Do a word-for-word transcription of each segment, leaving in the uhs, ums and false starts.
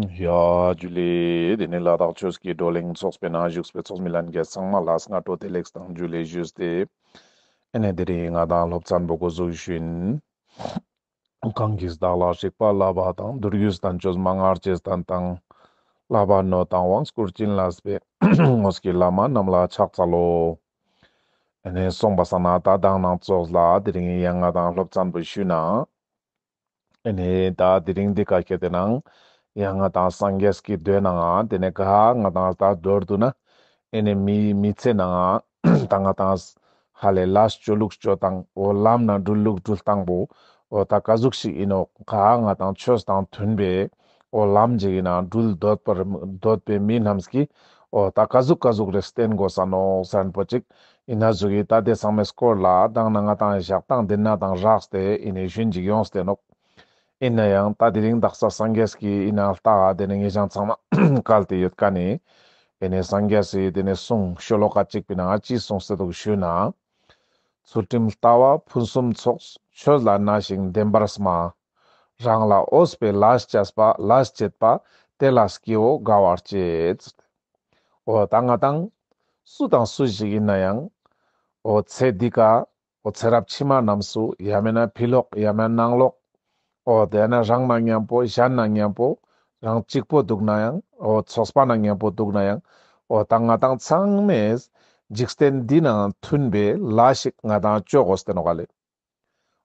ཡ་ཇུ་ལེ། དེ་ནས་ལ་དྭགས་ཆོས་ཀྱི་བགྲོ་གླེང་ཚོགས་པའི་ནང་བཞུགས་པའི་ཚོགས་མི་ལྷན་རྒྱས་ཚང་མ་ལ་སྔ་དྲོ་བདེ་ལེགས་དང་ཇུ་ལེ་ཞུས་ཏེ། ཨེ་ནས་དེ་རིང་ང་དང་སློབ་ཚན་པོ་འགོ་འཛུགས་ཞུ་ཡིན། གང་གིས་བདག་ལ་རིག་པ་བསླབ་པ་དང་། མདོ་རྒྱུད་བསྟན་བཅོས་མན་ངག་རྗེས་བསྟན་དང་། བསླབ་པ་ནོད་དང་དབང་བསྐུར་བྱིན་བརླབས་པའི། དངོས་ཀྱི་བླ་མ་རྣམས་ལ་ཕྱག་འཚལ་ལོ། ཨེ་ནས་སོང་པ་སང་ན་ད་མདང་ནང་ཚོགས་ལ་དེ་རིང་ཡང་ང་དང་སློབ་ཚན་པོ་ཞུས་ན། ཨེ་ནས་ད་དེ་རིང་འདི་ཀ་ཁེ་ཏེ་ནང་ཡང་ང་དང་སངས་རྒྱས་ཀྱི་མདོའི་ནང་ང་དེ་ནས་ག་ང་དང་ད་མདོར་བསྡུ་ན་ཨེ་ནས་མི་མི་ཚེ་ནང་ང་ད་ང་དང་ཧ་ལས་ལས་ཅོ་ལུགས་ཅོ་སྟངས། འོ་ལམ་ན་འགྲུལ་ལུགས་འགྲུལ་སྟངས་པོ་འོ་ད་ག་ཟུག་ཞིག་ཡིན་ནོག་ག་ང་དང་ཆོས་དང་མཐུན་པའི་འོ་ལམ་ཞིག་ཡིན་ན་འགྲུལ་འདོད་པར་འདོད་པའི་མི་རྣམས་ཀྱིས་འོ་ད་ག་ཟུག་ག་ཟུག་རེ་བསྟེན་དགོས་ས་ནོག་ཟེར་མཁན་པོ་ཅིག་ཡིན་ན་ཟུག་གི་ད་དེ་ཚང་མའི་སྐོར་ལ་མདང་ནང་ང་དང་ཞག་དང་དེ་ན་དང་རགས་ཏེ་ཡིན་ནས་ཞུན་ཅིག་ཡོངས་ཏེ་ནོག་ཡིན་ན་ཡང་ད་དེ་རིང་དག་ས་སངས་རྒྱས་ཀྱི་ཡིན་ན་ལྟ་ག་དེ་ནས་ངེད་ཅག་ཚང་མ་བཀལ་ཏེ་ཡོད་ཀ་ནི། ཡིན་ནས་སངས་རྒྱས་སི་དེ་ནས་གསུང་ཤོ་ལོ་ཀ་གཅིག་པའི་ནང་ཅི་གསུངས་ཏེ་འདུག་ཞུས་ན། ཚུལ་ཁྲིམས་ལྟ་བ་ཕུན་སུམ་ཚོགས། ཆོས་ལ་གནས་ཤིང་ལྡན་པར་སྨྲ། རང་ལ་འོས་པའི་ལས་བྱས་པ། ལས་བྱེད་པ། དེ་ལ་སྐྱེ་བོ་དགའ་བར་བྱེད། འོ་ད་ང་དང་སུ་དང་སུ་ཞིག་ཡིན་ན་ཡང་འོ་ཚེ་འདི་ཀ་འོ་ཚེ་རབས་ཕྱི་མ་རྣམས་སུ་ཡང་མེད་ན་ཕྱི་ལོགས་ཡང་མེད་ན་ནང་ལོགས། འོ་དེ་ན་རང་ན་མཉམ་པོ་གཞན་ན་མཉམ་པོ་རང་གཅིག་པོ་འདུག་ན་ཡང་འོ་ཚོགས་པ་ན་མཉམ་པོ་འདུག་ན་ཡང་འོ་ད་ང་དང་ཚང་མས་འཇིག་རྟེན་འདི་ནང་མཐུན་པའི་ལས་ཤིག་ང་དང་ཅོ་དགོས་ཏེ་ནོག་ལེ།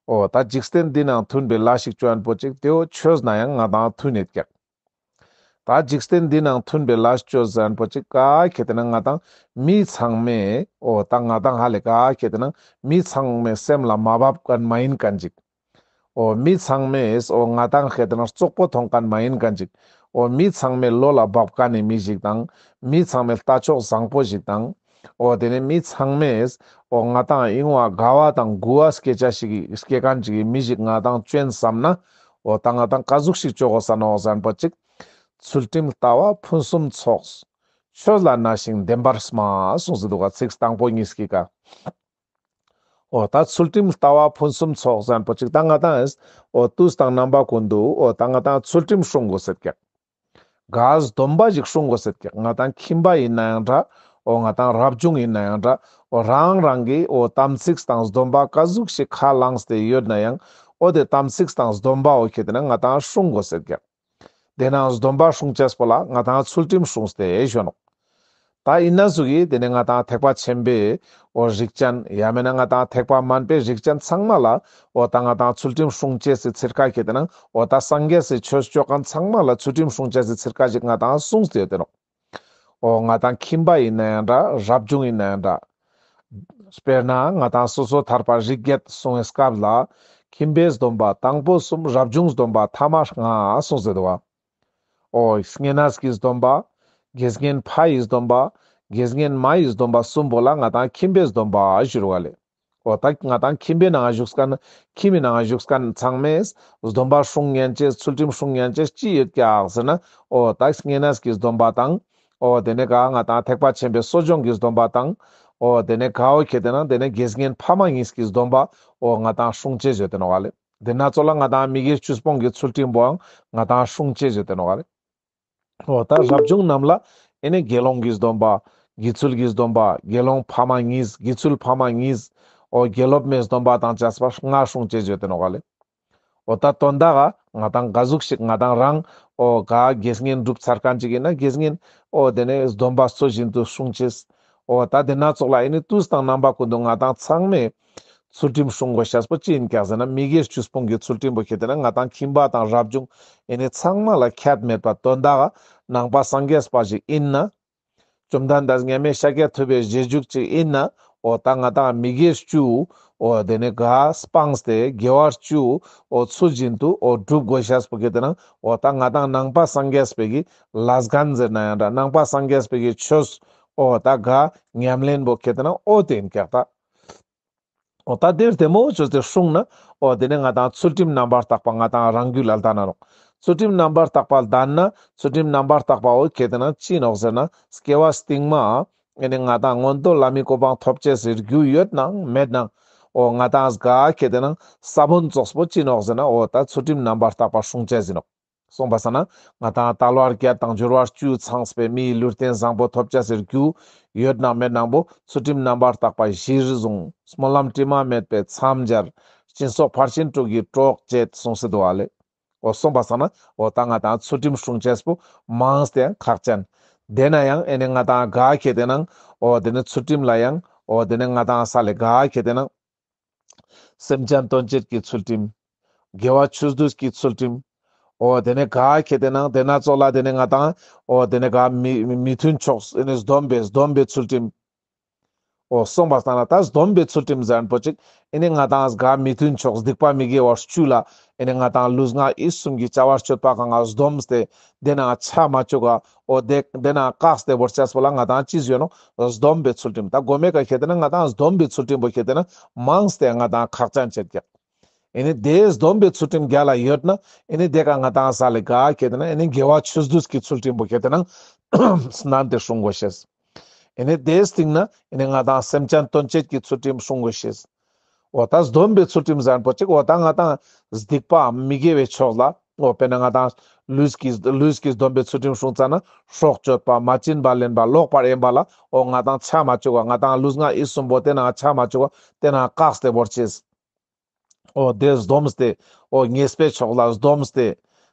འོ་ད་འཇིག་རྟེན་འདི་ནང་མཐུན་པའི་ལས་ཤིག་ཅོ་ཡན་པོ་ཅིག་དེའོ་ཆོས་ན་ཡང་ང་དང་མཐུན་ཡོད་ཀྱག་ད་འཇིག་རྟེན་འདི་ནང་མཐུན་པའི་ལས་ཅོ་ཟེར་མཁན་པོ་ཅིག་ག་ཁེ་ཏེ་ན་ང་དང་མི་ཚང་མས་འོ་ད་ང་དང་ཧ་ལས་ག་ཁེ་ཏེ་ན་མི་ཚང་མའི་སེམས་ལ་མ་བབ་མཁན་མ་ཡིན་མཁན་ཅིག་འོ་མི་ཚང་མས་འོ་ང་དང་ཁེ་ཏེ་ན་བཙོག་པོ་མཐོང་མཁན་མ་ཡིན་མཁན་ཅིག་འོ་མི་ཚང་མའི་བློ་ལ་བབ་མཁན་ནི་མི་ཞིག་དང་མི་ཚང་མའི་ལྟ་ཕྱོགས་བཟང་པོ་ཞིག་དང་འོ་དེ་ནས་མི་ཚང་མས་འོ་ང་དང་ཡིན་བ་དགའ་བ་དང་མགུ་བ་སྐྱེ་ཆ་ཞིག་སྐྱེ་མཁན་ཅིག་གི་མི་ཞིག་ང་དང་ཅོ་ཡིན་བསམ་ན་འོ་ད་ང་དང་ག་ཟུག་ཞིག་ཅོ་དགོས་ས་ནོག་ཟེར་མཁན་པོ་ཅིག་ཚུལ་ཁྲིམས་ལྟ་བ་ཕུན་སུམ་ཚོགས། ཆོས་ལ་གནས་ཤིང་ལྡན་པར་སྨྲ་གསུངས་སེ་འདུག་ག་ཚིག་དང་པོ་གཉིས་ཀྱི་ཀ་འོ་ད་ཚུལ་ཁྲིམས་ལྟ་བ་ཕུན་སུམ་ཚོགས་ཟེར་མཁན་པོ་ཅིག་ད་ང་དང་ཨེས་འོ་དུས་དང་རྣམ་པ་ཀུན་ཏུ་འོ་ད་ང་དང་ཚུལ་ཁྲིམས་སྲུང་དགོས་ཟེར་ཀྱག་ག་སྡོམ་པ་ཞིག་སྲུང་དགོས་ཟེར་ཀྱག་ང་དང་ཁྱིམ་པ་ཡིན་ན་ཡང་འདྲ། འོ་ང་དང་རབ་བྱུང་ཡིན་ན་ཡང་འདྲ། འོ་རང་རང་གི་འོ་དམ་ཚིག་དང་སྡོམ་པ་ག་ཟུག་ཞིག་ཁས་བླངས་ཏེ་ཡོད་ན་ཡང་འོ་དེ་དམ་ཚིག་དང་སྡོམ་པ་འོ་ཁེ་ཏེ་ན་ང་དང་སྲུང་དགོས་ཟེར་ཀྱག་དེ་ནང་སྡོམ་པ་སྲུང་ཅེས་པོ་ལ་ང་དང་ཚུལ་ཁྲིམས་སྲུངས་ཏེ་ཞུ་ནོག་ད་ཡིན་ན་ཟུག་གི་དེ་ནས་ང་དང་ཐེག་པ་ཆེན་པོའི་འོ་རིགས་ཅན་ཡང་མེད་ན་ང་དང་ཐེག་པ་དམན་པའི་རིགས་ཅན་ཚང་མ་ལ་འོ་ད་ང་དང་ཚུལ་ཁྲིམས་སྲུང་ཅེས་སི་ཚིར་ཁ་ཁེ་ཏེ་ན་འོ་ད་སངས་རྒྱས་སི་ཆོས་ཅོ་མཁན་ཚང་མ་ལ་ཚུལ་ཁྲིམས་སྲུང་ཅེས་སི་ཚིར་ཁ་ཞིག་ང་དང་སྲུངས་ཏེ་ཡོད་དེ་ནོག་འོ་ང་དང་ཁྱིམ་པ་ཡིན་ན་ཡང་འདྲ་རབ་བྱུང་ཡིན་ན་ཡང་འདྲ། དཔེར་ན་ང་དང་སོ་སོ་ཐར་པ་རིགས་བརྒྱད་གསུང་བའི་སྐབས་ལ་ཁྱིམ་པའི་སྡོམ་པ་དང་པོ་གསུམ་རབ་བྱུང་སྡོམ་པ་ཐ་མ་ལྔ་གསུངས་སེ་འདུག་བ། འོ་བསྙེན་གནས་ཀྱི་སྡོམ་པ། དགེ་བསྙེན་ཕ་ཡི་སྡོམ་པ། དགེ་བསྙེན་མ་ཡི་སྡོམ་པ་གསུམ་པོ་ལ་ང་དང་ཁྱིམ་པའི་སྡོམ་པ་ཞུ་རུ་བ་ལེ། འོ་ད་ང་དང་ཁྱིམ་པའི་ནང་བཞུགས་མཁན་ཁྱིམ་པའི་ནང་བཞུགས་མཁན་ཚང་མས་སྡོམ་པ་སྲུང་ཉན་ཅེས་ཚུལ་ཁྲིམས་སྲུང་ཉན་ཅེས་ཅི་ཡོད་ཀྱག་ཟེར་ན་འོ་ད་བསྙེན་གནས་ཀྱི་སྡོམ་པ་དང་། འོ་དེ་ནས་ག་ང་དང་ཐེག་པ་ཆེན་པོའི་གསོ་སྦྱོང་གི་སྡོམ་པ་དང་། འོ་དེ་ནས་ག་འོ་ཁེ་ཏེ་ན་དེ་ནས་དགེ་བསྙེན་ཕ་མ་གཉིས་ཀྱི་སྡོམ་པ་འོ་ང་དང་སྲུང་ཅེས་ཡོད་དེ་ནོག་ལེ། དེ་ན་ཚོ་ལ་ང་དང་མི་དགེ་བཅུ་སྤོང་གི་ཚུལ་ཁྲིམས་པོའང་ང་དང་སྲུང་ཅེས་ཡོད་དེ་ནོག་ལེ། འོ་ད་རབ་བྱུང་རྣམས་ལ་ཨེ་ནས་དགེ་སློང་གི་སྡོམ་པ། དགེ་ཚུལ་གྱི་སྡོམ་པ། དགེ་སློང་ཕ་མ་གཉིས། དགེ་ཚུལ་ཕ་མ་གཉིས། འོ་དགེ་སློབ་མའི་སྡོམ་པ་དང་བཅས་པ་ལྔ་སྲུང་ཅེས་ཡོད་དེ་ནོག་ལེ། འོ་ད་དོན་དག་ག་ང་དང་ག་ཟུག་ཞིག་ང་དང་རང་འོ་ག་དགེ་བསྙེན་སྒྲུབ་ཚར་མཁན་ཅིག་ཡིན་ན་དགེ་བསྙེན་འོ་དེ་ནས་སྡོམ་པ་སྲོལ་བཞིན་དུ་སྲུང་ཅེས། འོ་ད་དེ་ན་ཚོགས་ལ་ཨེ་ནི་དུས་དང་རྣམ་པ་ཀུན་ཏུ་ང་དང་ཚང་མས་ཚུལ་ཁྲིམས་སྲུང་དགོས་ཤེས་པོ་ཅི་ཡིན་ཀྱག་ཟེར་ན་མི་དགེ་བཅུ་སྤོང་གི་ཚུལ་ཁྲིམས་པོ་ཁེ་ཏེ་ན་ང་དང་ཁྱིམ་པ་དང་རབ་བྱུང་ཨེ་ནི་ཚང་མ་ལ་ཁྱད་མེད་པ་དོན་དག་ག་ནང་པ་སངས་རྒྱས་པ་ཞིག་ཡིན་ན། བཅོམ་ལྡན་འདས་མཉམ་མེད་ཤཱཀྱ་ཐུབ་པའི་རྗེས་འཇུག་ཅིག་ཡིན་ན། འོ་ད་ང་དང་མི་དགེ་བཅུ་འོ་དེ་ནས་ག་སྤངས་ཏེ་དགེ་བ་བཅུ་འོ་ཚུལ་བཞིན་དུ་འོ་སྒྲུབ་དགོས་ཤེས་པོ་ཁེ་ཏེ་ན་འོ་ད་ང་དང་ནང་པ་སངས་རྒྱས་པའི་གི་ལས་འགན་ཟེར་ན་ཡང་འདྲ། ནང་པ་སངས་རྒྱས་པའི་གི་ཆོས་འོ་ད་ག་ཉམས་ལེན་པོ་ཁེ་ཏེ་ན་འོ་དེ་ཡིན་ཀྱག་ད། འོ་ད་དེ་བདེ་མོ་བཅོས་ཏེ་སྲུང་ན། འོ་དེ་ནས་ང་དང་ཚུལ་ཁྲིམས་རྣམ་པར་དག་པ་ང་དང་རང་རྒྱུད་ལ་ལྡན་ན་ནོག་ཚུལ་ཁྲིམས་རྣམ་པར་དག་པ་ལྡན་ན་ཚུལ་ཁྲིམས་རྣམ་པར་དག་པ་འོ་ཁེ་ཏེ་ན་ཅི་ནོག་ཟེར་ན་སྐྱེ་བ་སྟིང་མ་ཨེ་ནི་ང་དང་མངོན་མཐོ་ལྷ་མིའི་གོ་འཕང་ཐོབ་ཅེས་སི་རྒྱུ་ཡོད་ནང་མེད་ནང་འོ་ང་དང་ག་ཁེ་ཏེ་ན་ས་བོན་ཙོགས་པོ་ཅི་ནོག་ཟེར་ན་འོ་ད་ཚུལ་ཁྲིམས་རྣམ་པར་དག་པ་སྲུང་ཅེས་ཡིན་ནོག་གསུངས་པ་སང་ན་ང་ཏང་དལ་བ་བརྒྱད་དང་འབྱོར་བ་བཅུ་ཚང་བའི་མིའི་ལུས་རྟེན་བཟང་པོ་ཐོབ་ཅེས་སི་རྒྱུ་ཡོད་ན་མེད་ན་བོ་ཚུལ་ཁྲིམས་རྣམ་པར་དག་པ་གཞིར་བཟུང་སྨོན་ལམ་དྲི་མ་མེད་པའི་མཚམས་སྦྱར། སྦྱིན་སོགས་ཕར་ཕྱིན་དྲུག་གི་གྲོགས་བྱེད་གསུངས་སེ་འདུག་པ་ལེ། འོ་གསུངས་པ་སང་ན་འོ་ད་ང་ཏང་ཚུལ་ཁྲིམས་སྲུང་ཅེས་པོ་མངས་ཏེ་ཡང་ཁག་ཅན། དེ་ན་ཡང་ཨེ་ནི་ང་ཏང་ག་ཁེ་ཏེ་ནང་འོ་དེ་ནི་ཚུལ་ཁྲིམས་ལ་ཡང་འོ་དེ་ནི་ང་ཏང་ས་ལེ་ག་ཁེ་ཏེ་ནང་སེམས་ཅན་དོན་བྱེད་ཀྱི་ཚུལ་ཁྲིམས། དགེ་བ་ཆོས་སྡུད་ཀྱི་ཚུལ་ཁྲིམས། འོ་དེ་ནི་ག་ཁེ་ཏེ་ནང་དེ་ན་ཙོགས་ལ་དེ་ནི་ང་ཏང་འོ་དེ་ནི་ག་མི་མི་མཐུན་ཕྱོགས་ཨེ་ནི་སྡོམ་པའི་སྡོམ་པའི་ཚུལ་ཁྲིམས། འོ་གསུངས་པ་སང་ན་ད་སྡོམ་པའི་ཚུལ་ཁྲིམས་ཟེར་མཁན་པོ་ཅིག་ཨེ་ནི་ང་ཏང་ག་མི་མཐུན་ཕྱོགས་སྡིག་པ་མི་དགེ་བ་བཅུ་ལ་ཨེ་ནི་ང་ཏང་ལུས་ངག་ཡིད་གསུམ་གྱི་བྱ་བ་སྤྱོད་པ་གང་ག་སྡོམས་ཏེ་དེ་ན་ཆ་མ་བཅུག་ག་འོ་དེ་དེ་ན་བཀག་སྟེ་བོར་ཅེས་པོ་ལ་ང་ཏང་ཅི་ཟེར་ནོག་སྡོམ་པའི་ཚུལ་ཁྲིམས། ད་གོ་མེ་ཀ་ཁེ་ཏེ་ན་ང་ཏང་སྡོམ་པའི་ཚུལ་ཁྲིམས་པོ་ཁེ་ཏེ་ན་མངས་ཏེ་ང་ཏང་ཁག་ཅན་བྱེད་ཀྱག་ཨེ་ནི་དེ་སྡོམ་པའི་ཚུལ་ཁྲིམས་རྒྱལ་ལ་ཡོད་ན་ཨེ་ནི་དེ་ཀ་ང་ཏང་ས་ལེ་ག་ཁེ་ཏེ་ན་ཨེ་ནི་དགེ་བ་ཆོས་སྡུད་ཀྱི་ཚུལ་ཁྲིམས་པོ་ཁེ་ཏེ་ན་སྣན་ཏེ་སྲུང་དགོས་ཤེས། ཨེ་ནི་དེའི་སྟེང་ན་ཨེ་ནི་ང་ཏང་སེམས་ཅན་དོན་བྱེད་ཀྱི་ཚུལ་ཁྲིམས་སྲུང་དགོས་ཤེས། འོ་ད་སྡོམ་པའི་ཚུལ་ཁྲིམས་ཟེར་མཁན་པོ་ཅིག་འོ་ད་ང་ཏང་སྡིག་པའམ་མི་དགེ་བའི་ཕྱོགས་ལ་འོ་དཔེར་ན་ང་ཏང་ལུས་ཀྱི་ལུས་ཀྱི་སྡོམ་པའི་ཚུལ་ཁྲིམས་སྲུང་ཙ་ན་སྲོག་གཅོད་པ་མ་བྱིན་པ་ལེན་པ་ལོག་པར་གཡེམ་པ་ལ་འོ་ང་ཏང་ཆ་མ་བཅུག་ག་ང་ཏང་ལུས་ངག་ཡིད་གསུམ་པོ་དེ་ན་ཆ་མ་བཅུག་ག་དེ་ན་བཀག་སྟེ་བོར་ཅེས། འོ་དེ་སྡོམས་ཏེ་འོ་ཉེས་པའི་ཕྱོགས་ལ་སྡོམས་ཏེ་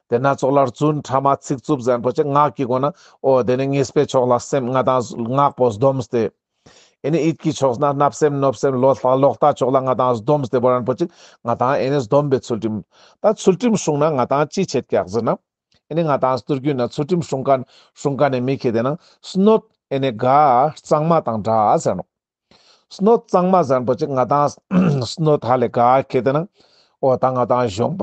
དེ་ན་ཙོགས་ལ་རྫུན་ཕྲ་མ་ཚིག་རྩུབ་ཟེར་མཁན་པོ་ཅིག་ངག་གི་སྒོ་ན་འོ་དེ་ནི་ཉེས་པའི་ཕྱོགས་ལ་སེམས་ང་ཏང་ངག་པོ་སྡོམས་ཏེ། ཨེ་ནི་ཡིད་ཀྱི་ཕྱོགས་ན་བརྣབ་སེམས་གནོད་སེམས་ལོག་ལྟ་ལོག་ལྟ་ཕྱོགས་ལ་ང་ཏང་སྡོམས་ཏེ་བོར་མཁན་པོ་ཅིག་ང་ཏང་ཨེ་ནི་སྡོམ་པའི་ཚུལ་ཁྲིམས། ད་ཚུལ་ཁྲིམས་སྲུང་ན་ང་ཏང་ཅི་བྱེད་ཀྱག་ཟེར་ན། ཨེ་ནི་ང་ཏང་སྟོད་རྒྱུན་ན་ཚུལ་ཁྲིམས་སྲུང་མཁན་སྲུང་མཁན་ནི་མི་ཁེ་ཏེ་ན་སྣོད་ཨེ་ནི་ག་གཙང་མ་དང་འདྲ་ཟེར་ནོག་སྣོད་གཙང་མ་ཟེར་མཁན་པོ་ཅིག་ང་ཏང་སྣོད་ཧ་ལེ་ག་ཁེ་ཏེ་ན་འོ་ད་ང་ཏང་གཞོང་པ་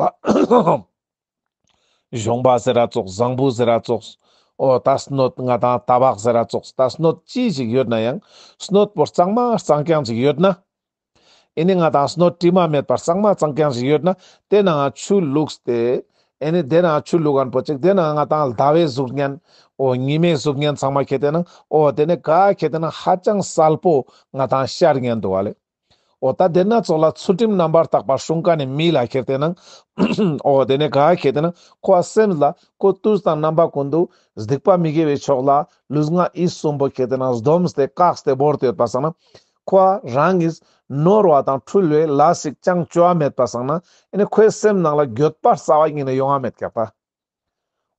གཞོང་པ་ཟེར་ར་ཙོགས་བཟང་པོ་ཟེར་ར་ཙོགས་འོ་ད་སྣོད་ང་ཏང་ཏ་བག་ཟེར་ར་ཙོགས་ད་སྣོད་ཅི་ཞིག་ཡོད་ན་ཡང་སྣོད་པོ་གཙང་མ་གཙང་རྐྱང་ཞིག་ཡོད་ན། ཨེ་ནི་ང་ཏང་སྣོད་དྲི་མ་མེད་པར་གཙང་མ་གཙང་རྐྱང་ཞིག་ཡོད་ན་དེ་ནང་ཆུ་བླུགས་ཏེ། ཨེ་ནི་དེ་ནང་ཆུ་བླུགས་མཁན་པོ་ཅིག་དེ་ནང་ང་ཏང་ཟླ་བའི་གཟུགས་བརྙན། འོ་ཉི་མའི་གཟུགས་བརྙན་ཚང་མ་ཁེ་ཏེ་ན་འོ་དེ་ནི་ག་ཁེ་ཏེ་ན་ཧ་ཅང་གསལ་པོ་ང་ཏང་ཤར་ཉན་འདུག་པ་ལེ། འོ་ད་དེ་ན་ཙོགས་ལ་ཚུལ་ཁྲིམས་རྣམ་པར་དག་པ་སྲུང་མཁན་ནི་མི་ལ་ཁེ་ཏེ་ན་འོ་དེ་ནི་ག་ཁེ་ཏེ་ན་ཁོ་སེམས་ལ་ཁོ་དུས་དང་རྣམ་པ་ཀུན་ཏུ་སྡིག་པ་མི་དགེ་བའི་ཕྱོགས་ལ་ལུས་ངག་ཡིད་གསུམ་པོ་ཁེ་ཏེ་ན་སྡོམས་ཏེ་བཀག་སྟེ་བོར་ཏེ་ཡོད་པ་སང་ན། ཁོ་རང་གིས་ནོར་བ་དང་འཁྲུལ་བའི་ལས་ཤིག་ཅང་བཅོ་བ་མེད་པ་སང་ན་ཨེ་ནི་ཁོའི་སེམས་ནང་ལ་འགྱོད་པ་རྩ་བ་ཉིད་ནས་ཡོང་བ་མེད་ཀྱག་ད།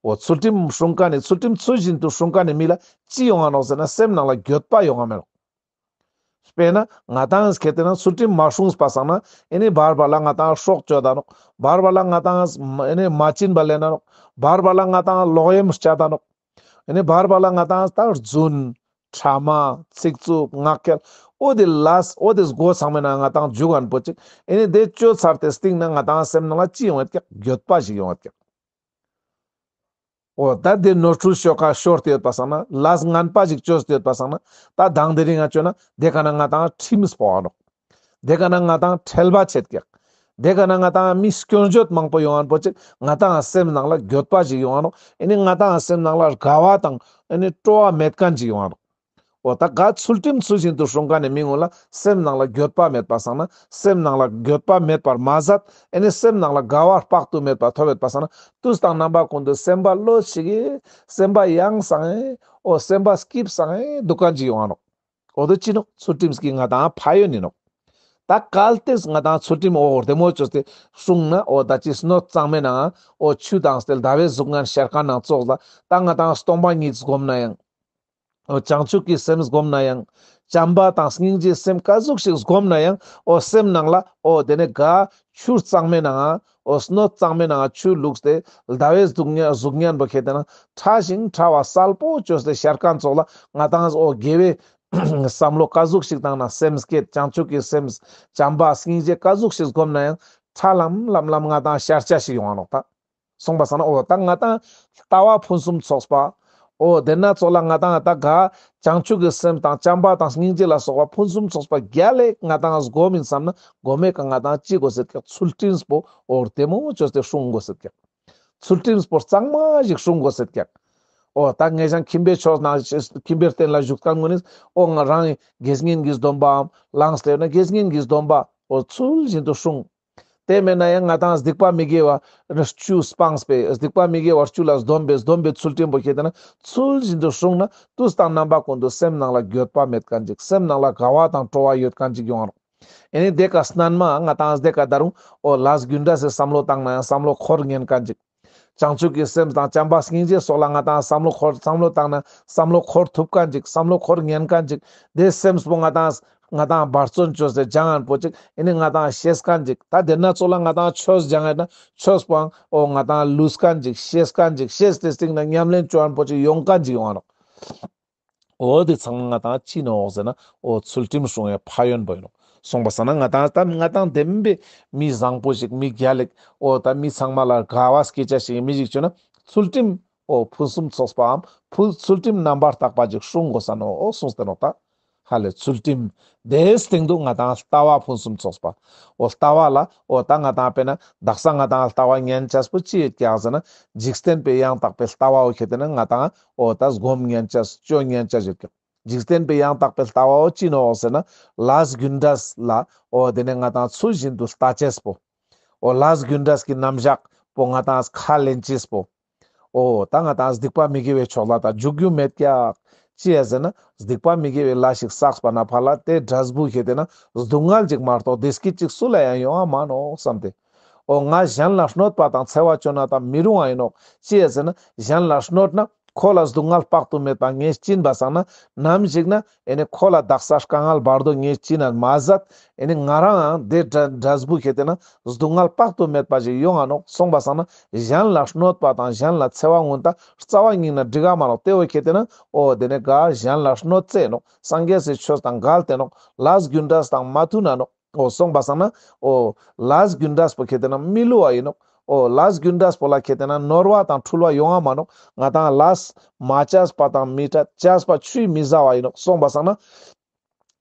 འོ་ཚུལ་ཁྲིམས་སྲུང་མཁན་ནི་ཚུལ་ཁྲིམས་ཚུལ་བཞིན་དུ་སྲུང་མཁན་ནི་མི་ལ་ཅི་ཡོང་ང་ནོག་ཟེར་ན་སེམས་ནང་ལ་འགྱོད་པ་ཡོང་ང་མེད་ནོག་དཔེར་ན་ང་ཏང་ཁེ་ཏེ་ན་ཚུལ་ཁྲིམས་མ་སྲུངས་པ་སང་ན་ཨེ་ནི་བར་བར་ལ་ང་ཏང་སྲོག་གཅོད་ད་ནོག་བར་བར་ལ་ང་ཏང་ཨེ་ནི་མ་བྱིན་པ་ལེན་ན་ནོག་བར་བར་ལ་ང་ཏང་ལོག་གཡེམ་བྱ་ད་ནོག་ཨེ་ནི་བར་བར་ལ་ང་ཏང་ད་རྫུན། ཕྲ་མ། ཚིག་རྩུབ། ངག་འཁྱལ། འོ་དེ་ལས་འོ་དེ་སྒོ་ཚང་མའི་ནང་ང་ཏང་འཇུག་མཁན་པོ་ཅིག་ཨེ་ནི་དེ་བཅོས་ཚར་ཏེ་སྟིང་ན་ང་ཏང་སེམས་ནང་ལ་ཅི་ཡོང་ཡོད་ཀྱག་འགྱོད་པ་ཞིག་ཡོང་ཡོད་ཀྱག་འོ་ད་དེ་ནོར་འཁྲུལ་ཤོ་ཁ་ཤོར་ཏེ་ཡོད་པ་སང་ན་ལས་ངན་པ་ཞིག་བཅོས་ཏེ་ཡོད་པ་སང་ན་ད་དང་དེ་རིང་ང་བཅོས་ན་དེ་ཀ་ན་ང་ཏང་ཁྲིམས་སྤོ་བ་ནོག་དེ་ཀ་ན་ང་ཏང་ཁྲེལ་བ་ཆད་ཀྱག་དེ་ཀ་ན་ང་ཏང་མི་སྐྱོན་བརྗོད་མང་པོ་ཡོང་མཁན་པོ་ཅིག་ང་ཏང་སེམས་ནང་ལ་འགྱོད་པ་ཞིག་ཡོང་ང་ནོག་ཨེ་ནི་ང་ཏང་སེམས་ནང་ལ་དགའ་བ་དང་ཨེ་ནི་སྤྲོ་བ་མེད་མཁན་ཅིག་ཡོང་ང་ནོག་འོ་ད་ག་ཚུལ་ཁྲིམས་ཚུལ་བཞིན་དུ་སྲུང་མཁན་ནི་མི་ངོ་ལ་སེམས་ནང་ལ་འགྱོད་པ་མེད་པ་སང་ན་སེམས་ནང་ལ་འགྱོད་པ་མེད་པར་མ་ཟད་ཨེ་ནི་སེམས་ནང་ལ་དགའ་བ་དཔག་ཏུ་མེད་པ་ཐོབ་ཡོད་པ་སང་ན་དུས་དང་རྣམ་པ་ཀུན་ཏུ་སེམས་པ་ལྷོད་ཅིག་གི་སེམས་པ་ཡང་སང་ཨེ་འོ་སེམས་པ་སྐྱིད་སང་ཨེ་འདུག་མཁན་ཅིག་ཡོང་ང་ནོག་འོ་དོ་ཅི་ནོག་ཚུལ་ཁྲིམས་ཀྱི་ང་ཏང་ཕན་ཡོན་ཡིན་ནོག་ད་གལ་ཏེ་ང་ཏང་ཚུལ་ཁྲིམས་འོ་བདེ་མོ་བཅོས་ཏེ་སྲུང་ན་འོ་ད་ཅི་སྣོད་གཙང་མའི་ནང་འོ་ཆུ་དང་སྟེ་ཟླ་བའི་གཟུགས་བརྙན་ཤར་མཁན་ནང་ཙོགས་ལ་ད་ང་ཏང་སྟོང་པ་ཉིད་སྒོམ་ན་ཡང་འོ་བྱང་ཆུབ་ཀྱི་སེམས་སྒོམ་ན་ཡང་བྱམས་པ་དང་སྙིང་རྗེའི་སེམས་ག་ཟུག་ཞིག་སྒོམ་ན་ཡང་འོ་སེམས་ནང་ལ་འོ་དེ་ནི་ག་ཆུ་གཙང་མའི་ནང་འོ་སྣོད་གཙང་མའི་ནང་ཆུ་བླུགས་ཏེ་ཟླ་བའི་གཟུགས་བརྙན་གཟུགས་བརྙན་པོ་ཁེ་ཏེ་ན་ཕྲ་ཞིང་ཕྲ་བ་གསལ་པོ་བཅོས་ཏེ་ཤར་མཁན་ཙོགས་ལ་ང་ཏང་འོ་དགེ་བའི་བསམ་བློ་ག་ཟུག་ཞིག་བཏང་ན་སེམས་བསྐྱེད་བྱང་ཆུབ་ཀྱི་སེམས་བྱམས་པ་སྙིང་རྗེ་ག་ཟུག་ཞིག་སྒོམ་ན་ཡང་ཁྲ་ལམ་ལམ་ལམ་ང་ཏང་ཤར་ཆ་ཞིག་ཡོང་ང་ནོག་ད། གསུངས་པ་སང་ན་འོ་ད་ང་ཏང་ལྟ་བ་ཕུན་སུམ་ཚོགས་པ། འོ་དེ་ན་ཙོགས་ལ་ང་ཏང་ད་ག་བྱང་ཆུབ་ཀྱི་སེམས་དང་བྱམས་པ་དང་སྙིང་རྗེ་ལ་སོགས་པ་ཕུན་སུམ་ཚོགས་པ་རྒྱལ་ལེ་ང་ཏང་སྒོམ་ཡིན་བསམ་ན་གོ་མེ་ཀ་ང་ཏང་ཅི་དགོས་སེད་ཀྱག་ཚུལ་ཁྲིམས་པོ་འོ་བདེ་མོ་བཅོས་ཏེ་སྲུང་དགོས་སེད་ཀྱག་ཚུལ་ཁྲིམས་པོ་གཙང་མ་ཞིག་སྲུང་དགོས་སེད་ཀྱག་འོ་ད་ངེད་ཅག་ཁྱིམ་པའི་ཕྱོགས་ནང་ཁྱིམ་པའི་རྟེན་ལ་བཞུགས་མཁན་ངོ་ནི་འོ་ང་རང་དགེ་བསྙེན་གྱི་སྡོམ་པའམ་བླངས་ཏེ་ཡོད་ན་དགེ་བསྙེན་གྱི་སྡོམ་པ་འོ་ཚུལ་བཞིན་དུ་སྲུང་ དེ་མེད་ན་ཡང་ང་ཏང་སྡིག་པ་མི་དགེ་བ་བཅུ་སྤངས་པས། སྡིག་པ་མི་དགེ་བ་བཅུ་ལ་སྡོམ་པས། སྡོམ་པའི་ཚུལ་ཁྲིམས་པོ་ཁེ་ཏེ་ན་ཚུལ་བཞིན་དུ་སྲུང་ན་དུས་དང་རྣམ་པ་ཀུན་ཏུ་སེམས་ནང་ལ་འགྱོད་པ་མེད་མཁན་ཅིག། སེམས་ནང་ལ་དགའ་བ་དང་སྤྲོ་བ་ཡོད་མཁན་ཅིག་ཡོང་ང་ནོག། ཨེ་ནི་དེ་ཀ་སྣན་མ་ང་ཏང་དེ་ཀ་ད་རུང་འོ་ལས་རྒྱུ་འབྲས་སི་བསམ་བློ་བཏང་ན་ཡང་བསམ་བློ་འཁོར་ཉན་མཁན་ཅིག། བྱང་ཆུབ་ཀྱི་སེམས་དང་བྱམས་པ་སྙིང་རྗེ་སོགས་ལ་ང་ཏང་བསམ་བློ་འཁོར་བསམ་བློ་བཏང་ན་བསམ་བློ་འཁོར་ཐུབ་མཁན་ཅིག། བསམ་བློ་འཁོར་ཉན་མཁན་ཅིག། དེ་སེམས་པོ་ང་ཏང་ང་ཏང་འབད་བརྩོན་བཅོས་ཏེ་སྦྱང་ངན་པོ་ཅིག། ཨེ་ནི་ང་ཏང་ཤེས་མཁན་ཅིག། ད་དེ་ན་ཚོགས་ལ་ང་ཏང་ཆོས་སྦྱང་ངན་ན་ཆོས་པོའང་འོ་ང་ཏང་ལུས་མཁན་ཅིག། ཤེས་མཁན་ཅིག། ཤེས་ཏེ་སྟིང་ན་ཉམས་ལེན་བཅོ་ངན་པོ་ཅིག་ཡོང་མཁན་ཅིག་ཡོང་ང་ནོག། འོ་དེ་ཚང་མ་ང་ཏང་ཅི་ནོག་ཟེར་ན་འོ་ཚུལ་ཁྲིམས་སྲུང་བའི་ཕན་ཡོན་པོ་ཡིན་ནོག། སོང་པ་སང་ན་ང་ཏང་ད་ང་ཏང་བདེན་པའི་མི་བཟང་པོ་ཞིག་མི་རྒྱལ་ལེགས་འོ་ད་མི་ཚང་མ་ལ་དགའ་བ་སྐྱེ་ཅེས་ཤིག་མི་ཞིག་བཅོས་ན་ཚུལ་ཁྲིམས་འོ་ཕུན་སུམ་ཚོགས་པའམ་ཕུ་ཚུལ་ཁྲིམས་རྣམ་པར་དག་པ་ཅིག་སྲུང་དགོས་ས་ནོག། འོ་གསུངས་ཏེ་ནོག་ད། ཧ་ལས་ཚུལ་ཁྲིམས། དེའི་སྟེང་དུ་ང་ཏང་ལྟ་བ་ཕུན་སུམ་ཚོགས་པ། འོ་ལྟ་བ་ལ་འོ་ད་ང་ཏང་དཔེར་ན་དག་ས་ང་ཏང་ལྟ་བ་ཉན་ཅེས་པོ་ཅི་ཡོད་ཀྱག་ཟེར་ན་འཇིག་རྟེན་པའི་ཡང་དག་པའི་ལྟ་བ་འོ་ཁེ་ཏེ་ན་ང་ཏང་འོ་ད་སྒོམ་ཉན་ཅེས་བཅོ་ཉན་ཅེས་ཡོད་ཀྱག། འཇིག་རྟེན་པའི་ཡང་དག་པའི་ལྟ་བ་འོ་ཅི་ནོག་ཟེར་ན་ལས་རྒྱུ་འབྲས་ལ་འོ་དེ་ནས་ང་ཏང་ཚུལ་བཞིན་དུ་ལྟ་ཅེས་པོ། འོ་ལས་རྒྱུ་འབྲས་ཀྱི་རྣམ་གཞག་པོ་ང་ཏང་ཁས་ལེན་ཅེས་པོ། འོ་ད་ང་ཏང་སྡིག་པ་མི་དགེ་བའི་ཕྱོགས་ལ་ད་འཇུག་རྒྱུ་མེད་ཀྱག། ཅི་ཡ་ཟེར་ན་སྡིག་པ་མི་དགེ་བའི་ལས་ཤིག་བསགས་པ་ན་ཕར་ལ་དེ་འབྲས་བུ་ཁེ་ཏེ་ན་སྡུག་བསྔལ་ཅིག་མ་གཏོགས་བདེ་སྐྱིད་ཅིག་སུ་ལ་ཡང་ཡོང་ང་མ་ནོག་བསམ་སྟེ། འོ་ང་གཞན་ལ་གནོད་པ་དང་འཚེ་བ་བཅོ་ན་ད་མི་རུང་བ་ཡིན་ནོག། ཅི་ཡ་ཟེར་ན་གཞན་ལ་གནོད་ན་ཁོ་ལ་སྡུག་བསྔལ་དཔག་ཏུ་མེད་པ་ངས་བྱིན་པ་སང་ན་ནམ་ཞིག་ན་ཨེ་ནི་ཁོ་ལ་དག་ས་དཀའ་ངལ་བར་དོ་ངས་བྱིན་ན་མ་ཟད་ཨེ་ནི་ང་རང་ཡང་དེ་འབྲས་འབྲས་བུ་ཁེ་ཏེ་ན་སྡུག་བསྔལ་དཔག་ཏུ་མེད་པ་ཞིག་ཡོང་ང་ནོག། སོང་པ་སང་ན་གཞན་ལ་གནོད་པ་དང་གཞན་ལ་འཚེ་བ་གུན་ད་རྩ་བ་ཉིད་ན་འགྲིག་ག་མ་ནོག། དེ་བོ་ཁེ་ཏེ་ན་འོ་དེ་ནས་ག་གཞན་ལ་གནོད་འཚེ་ནོག། སངས་རྒྱས་སི་ཆོས་དང་འགལ་ཏེ་ནོག། ལས་རྒྱུ་འབྲས་དང་མ་མཐུན་ན་ནོག། འོ་སོང་པ་སང་ན་འོ་ལས་རྒྱུ་འབྲས་པོ་ཁེ་ཏེ་ན་མི་བསླུ་བ་ཡིན་ནོག། འོ་ལས་རྒྱུ་འབྲས་པོ་ལ་ཁེ་ཏེ་ན་ནོར་བ་དང་འཁྲུལ་བ་ཡོང་ང་མ་ནོག། ང་ཏང་ལས་མ་བྱས་པ་དང་མི་བྱས་པ་ཆུད་མི་ཟ་བ་ཡིན་ནོག། སོང་པ་སང་ན་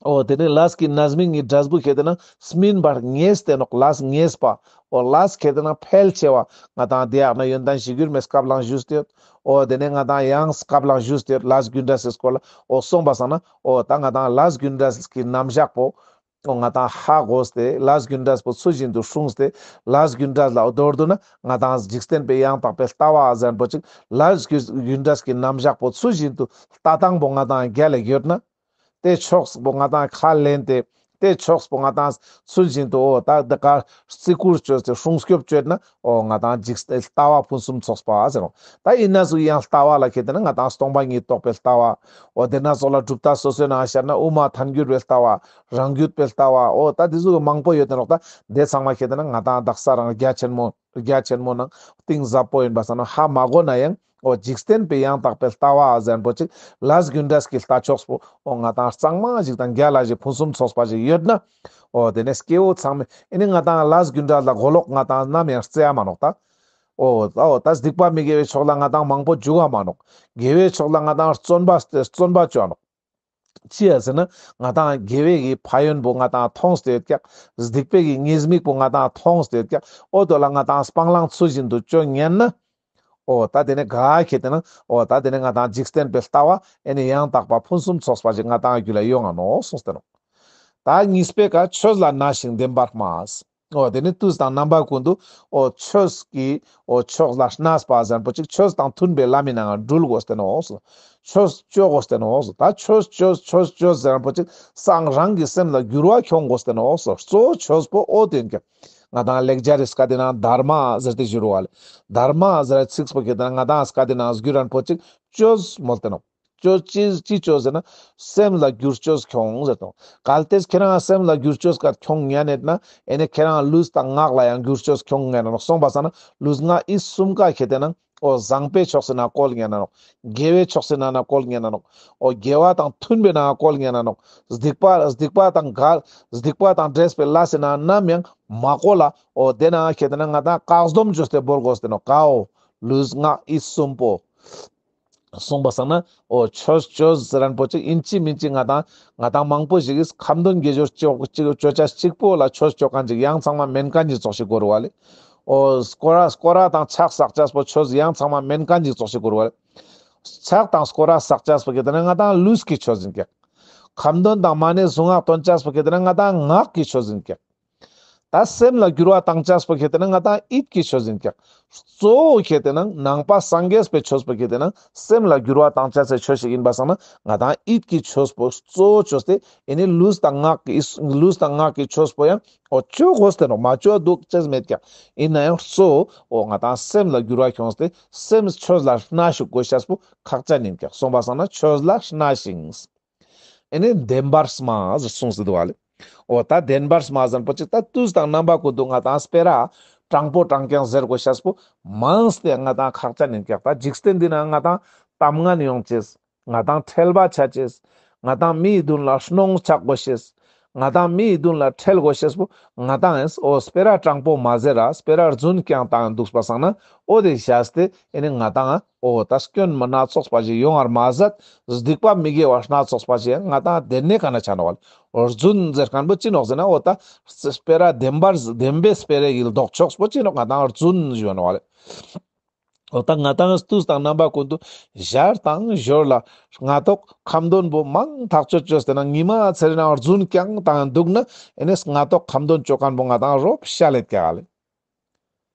འོ་དེ་ནས་ལས་ཀྱི་རྣམ་སྨིན་གྱི་འབྲས་བུ་ཁེ་ཏེ་ན་སྨིན་པར་ངེས་ཏེ་ནོག། ལས་ངེས་པ། འོ་ལས་ཁེ་ཏེ་ན་འཕེལ་ཆེ་བ། ང་ཏང་དེ་ཡང་ན་ཡོན་ཏན་གཞིར་གྱུར་མའི་སྐབས་ལའང་ཞུས་ཏེ་ཡོད། འོ་དེ་ནས་ང་ཏང་ཡང་སྐབས་ལའང་ཞུས་ཏེ་ཡོད། ལས་རྒྱུ་འབྲས་སི་སྐོར་ལ། འོ་སོང་པ་སང་ན་འོ་ད་ང་ཏང་ལས་རྒྱུ་འབྲས་ཀྱི་རྣམ་གཞག་པོ་འོ་ང་ཏང་ཧ་གོ་སྟེ་ལས་རྒྱུ་འབྲས་པོ་ཚུལ་བཞིན་དུ་སྲུངས་ཏེ་ལས་རྒྱུ་འབྲས་ལ་མདོར་བསྡུ་ན་ང་ཏང་འཇིག་རྟེན་པའི་ཡང་དག་པའི་ལྟ་བ་ཟེར་མཁན་པོ་ཅིག་ལས་རྒྱུ་འབྲས་ཀྱི་རྣམ་གཞག་པོ་ཚུལ་བཞིན་དུ་ལྟ་སྟངས་པོ་ང་ཏང་རྒྱལ་ལ་ཡོད་ན། དེ་ཕྱོགས་པོ་ང་ཏང་ཁས་ལེན་ཏེ། དེ་ཕྱོགས་པོ་ང་ཏང་ཚུལ་བཞིན་དུ་འོ་ད་དེ་ཀ་བརྩི་བཀུར་བཅོས་ཏེ་སྲུང་སྐྱོབ་བཅོས་ན་འོ་ང་ཏང་འཇིག་ལྟ་བ་ཕུན་སུམ་ཚོགས་པ་ཟེར་རོ། ད་ཡིན་ན་ཟུག་ཡང་ལྟ་བ་ལ་ཁེ་ཏེ་ན་ང་ཏང་སྟོང་པ་ཉིད་རྟོགས་པའི་ལྟ་བ། འོ་དེ་ན་ཙོགས་ལ་གྲུབ་མཐའ་སོ་སོའི་ནང་ཤར་ན་དབུ་མ་ཐལ་འགྱུར་བའི་ལྟ་བ། རང་རྒྱུད་པའི་ལྟ་བ། འོ་ད་དེ་ཟུག་མང་པོ་ཡོད་དེ་ནོག། ད་དེ་ཚང་མ་ཁེ་ཏེ་ན་ང་ཏང་དག་ས་རང་རྒྱ་ཆེན་མོ་རྒྱ་ཆེན་མོ་ནང་གཏིང་ཟབ་པོ་ཡིན་པ་སང་ན་ཧ་མ་གོ་ན་ཡང་འོ་འཇིག་རྟེན་པའི་ཡང་དག་པའི་ལྟ་བ་ཟེར་མཁན་པོ་ཅིག་ལས་རྒྱུ་འབྲས་ཀྱི་ལྟ་ཕྱོགས་པོ་འོ་ང་ཏང་གཙང་མ་ཞིག་དང་རྒྱལ་ལ་ཞིག་ཕུན་སུམ་ཚོགས་པ་ཞིག་ཡོད་ན། འོ་དེ་ནས་སྐྱེ་བོ་ཚང་མས་ཨེ་ནི་ང་ཏང་ལས་རྒྱུ་འབྲས་ལ་གོ་ལོག་ང་ཏང་ནམ་ཡང་རྩེ་ཡ་མ་ནོག་ད། འོ་ད་འོ་ད་སྡིག་པ་མི་དགེ་བའི་ཕྱོགས་ལ་ང་ཏང་མང་པོ་འཇུག་ག་མ་ནོག། དགེ་བའི་ཕྱོགས་ལ་ང་ཏང་བརྩོན་པ་བརྩོན་པ་བཅོ་ནོག། ཅི་ཡ་ཟེར་ན་ང་ཏང་དགེ་བའི་གི་ཕན་ཡོན་པོ་ང་ཏང་མཐོང་སྟེ་ཡོད་ཀྱག། སྡིག་པའི་གི་ཉེས་དམིགས་པོ་ང་ཏང་མཐོང་སྟེ་ཡོད་ཀྱག། འོ་དོ་ལ་ང་ཏང་སྤང་བླང་ཚུལ་བཞིན་དུ་བཅོ་ཉན་ན། འོ་ད་དེ་ནས་ག་ཁེ་ཏེ་ན་འོ་ད་དེ་ནས་ང་ཏང་འཇིག་རྟེན་པའི་ལྟ་བ་ཨེ་ནི་ཡང་དག་པ་ཕུན་སུམ་ཚོགས་པ་ཞིག་ང་ཏང་རྒྱུད་ལ་ཡོང་ང་ནོག་གསུངས་ཏེ་ནོག། ད་གཉིས་པའི་ཀ་ཆོས་ལ་གནས་ཤིང་བདེན་པར་སྨྲ། འོ་དེ་ནི་དུས་དང་རྣམ་པ་ཀུན་ཏུ་འོ་ཆོས་ཀྱི་འོ་ཕྱོགས་ལ་གནས་པ་ཟེར་མཁན་པོ་ཅིག་ཆོས་དང་མཐུན་པའི་ལམ་མི་ནང་འགྲུལ་དགོས་ཏེ་ནོག། ཆོས་བཅོ་དགོས་ཏེ་ནོག། ད་ཆོས་བཅོས་ཆོས་བཅོས་ཟེར་མཁན་པོ་ཅིག་སང་རང་གི་སེམས་ལ་འགྱུར་བ་ཁྱོང་དགོས་ཏེ་ནོག། གཙོ་བོ་ཆོས་པོ་འོ་དེ་ཡིན་ཀྱག། ང་ཏང་ལེགས་སྦྱར་རི་སྐད་དེ་ནང་དྷརྨ་ཟེར་ཏེ་ཞུ་རུ་བ་ལེ། དྷརྨ་ཟེར་ཚིག་པོ་ཁེ་ཏེ་ན་ང་ཏང་སྐད་དེ་ནང་བསྒྱུར་མཁན་པོ་ཅིག་བཅོས་མོལ་ཏེ་ནོག། བཅོས་ཅི་ཅི་བཅོས་ཟེར་ན་སེམས་ལ་འགྱུར་བཅོས་ཁྱོང་ཟེར་དང་། གལ་ཏེ་ཁྱེ་རང་སེམས་ལ་འགྱུར་བཅོས་ཀ་ཁྱོང་ཉན་ནེད་ན་ཨེ་ནེ་ཁྱེ་རང་ལུས་དང་ངག་ལ་ཡང་འགྱུར་བཅོས་ཁྱོང་ཉན་ན་ནོག། སོང་པ་སང་ན་ལུས་ངག་ཡིད་གསུམ་ཀ་ཁེ་ཏེ་ན་འོ་བཟང་པོའི་ཕྱོགས་སི་ནང་བཀོལ་ཉན་ན་ནོག། དགེ་བའི་ཕྱོགས་སི་ནང་ན་བཀོལ་ཉན་ན་ནོག། འོ་དགེ་བ་དང་མཐུན་པའི་ནང་བཀོལ་ཉན་ན་ནོག། སྡིག་པ་སྡིག་པ་དང་འགལ་སྡིག་པ་དང་འདྲེས་པའི་ལས་སི་ནང་ནམ་ཡང་མ་བཀོལ་ལ། འོ་དེ་ན་ཁེ་ཏེ་ན་ང་ཏང་བཀག་སྡོམ་བཅོས་ཏེ་བོར་དགོས་ཏེ་ནོག་ཀའོ། ལུས་ངག་ཡིད་གསུམ་པོ། སོང་པ་སང་ན་འོ་ཆོས་བཅོས་ཟེར་མཁན་པོ་ཅིག་ཨིན་ཅི་མིན་ཅི་ང་ཏང་ང་ཏང་མང་པོ་ཞིག་གིས་ཁ་འདོན་དགེ་སྦྱོར་ཅིག་ཅིག་བཅོ་ཅེས་གཅིག་པོ་ལ་ཆོས་བཅོ་མཁན་ཅིག་ཡང་ཚང་མ་མེན་མཁན་ཅིག་ཙོགས་ཤིག་གོ་རུ་བ་ལེ། འོ་སྐོར་ར་སྐོར་ར་དང་ཕྱག་བསགས་ཅེས་པོ་ཆོས་ཡང་ཚང་མ་མེན་མཁན་ཅིག་ཙོགས་ཤིག་གོ་རུ་བ་ལེ། ཕྱག་དང་སྐོར་ར་བསགས་ཅེས་པོ་ཁེ་ཏེ་ན་ང་ཏང་ལུས་ཀྱི་ཆོས་ཨིན་ཀྱག། ཁ་འདོན་དང་མ་ཎི་གཟུངས་སྔགས་འདོན་ཅེས་པོ་ཁེ་ཏེ་ན་ང་ཏང་ངག་གི་ཆོས་ཨིན་ཀྱག། ད་སེམས་ལ་འགྱུར་བ་བཏང་ཅེས་པོ་ཁེ་ཏེ་ན་ང་ཏང་ཡིད་ཀྱི་ཆོས་ཡིན་ཀྱག། གཙོ་བོ་ཁེ་ཏེ་ན་ནང་པ་སངས་རྒྱས་པའི་ཆོས་པོ་ཁེ་ཏེ་ན་སེམས་ལ་འགྱུར་བ་བཏང་ཅེས་སི་ཆོས་ཤིག་ཡིན་པ་སང་ན་ང་ཏང་ཡིད་ཀྱི་ཆོས་པོ་གཙོ་བོ་ཅོས་ཏེ་ཨེ་ནི་ལུས་དང་ངག་གི་ལུས་དང་ངག་གི་ཆོས་པོ་ཡང་འོ་ཅོ་དགོས་ཏེ་ནོག། མ་ཅོ་འདུག་ཅེས་མེད་ཀྱག། ཡིན་ན་ཡང་གཙོ་བོ་འོ་ང་ཏང་སེམས་ལ་འགྱུར་བ་ཁྱོངས་ཏེ་སེམས་ཆོས་ལ་གནས་ཞུགས་དགོས་ཤེས་པོ་ཁག་ཅན་ཡིན་ཀྱག། སོང་པ་སང་ན་ཆོས་ལ་གནས་ཤིང་། ཨེ་ནི་བདེན་པར་སྨྲ་ཟེར་གསུངས་སེ་འདུག་ག་ལེ། འོ་ད་བདེན་པར་སྨྲ་ཟེར་པོ་ཅིག་ད་དུས་དང་རྣམ་པ་ཀུན་ཏུ་ང་ཏང་སྤེ་ར་དྲང་པོ་དྲང་རྐྱང་ཟེར་དགོས་ཤེས་པོ་མངས་ཏེ་ང་ཏང་ཁག་ཅན་ཡིན་ཀྱག། ད་འཇིག་རྟེན་འདི་ན་ང་ཏང་གཏམ་ངན་ཡོང་ཅེས། ང་ཏང་ཁྲེལ་བ་ཆ་ཅེས། ང་ཏང་མིའི་མདུན་ལ་གནོང་ཆགས་དགོས་ཤེས། ང་ཏང་མིའི་མདུན་ལ་ཁྲེལ་དགོས་ཤེས་པོ་ང་ཏང་ཨེ་འོ་སྤེ་ར་དྲང་པོ་མ་ཟེར་ར་སྤེ་ར་རྫུན་རྐྱང་བཏང་འདུག་པ་སང་ན་འོ་དེ་བཞག་སྟེ་ཨེ་ནི་ང་ཏང་འོ་ད་སྐྱོན་མ་སྣ་ཚོགས་པ་ཞིག་ཡོང་བར་མ་ཟད་སྡིག་པ་མི་དགེ་བ་སྣ་ཚོགས་པ་ཞིག་ང་ཏང་དེ་ནས་ག་ན་ཆ་ནོག་ག་ལེ། འོ་རྫུན་ཟེར་མཁན་པོ་ཅི་ནོག་ཟེར་ན་འོ་ད་སྤེ་ར་བདེན་པར་བདེན་པའི་སྤེ་ར་གི་ལྡོག་ཕྱོགས་པོ་ཅི་ནོག་ང་ཏང་རྫུན་ཞུ་ནོག་ག་ལེ། འོ་ད་ང་ཏང་དུས་དང་རྣམ་པ་ཀུན་ཏུ་ཞར་དང་ཞོར་ལ་སྔ་ཐོག་ཁ་འདོན་པོ་མང་ཐག་ཆོད་ཅོས་ཏེ་ན་ཉི་མ་ཚེ་རིང་ན་རྫུན་རྐྱང་བཏང་འདུག་ན་ཨེ་ནི་སྔ་ཐོག་ཁ་འདོན་ཅོ་མཁན་པོ་ང་ཏང་རོབ་ཤ་ལེད་ཀྱག་ག་ལེ།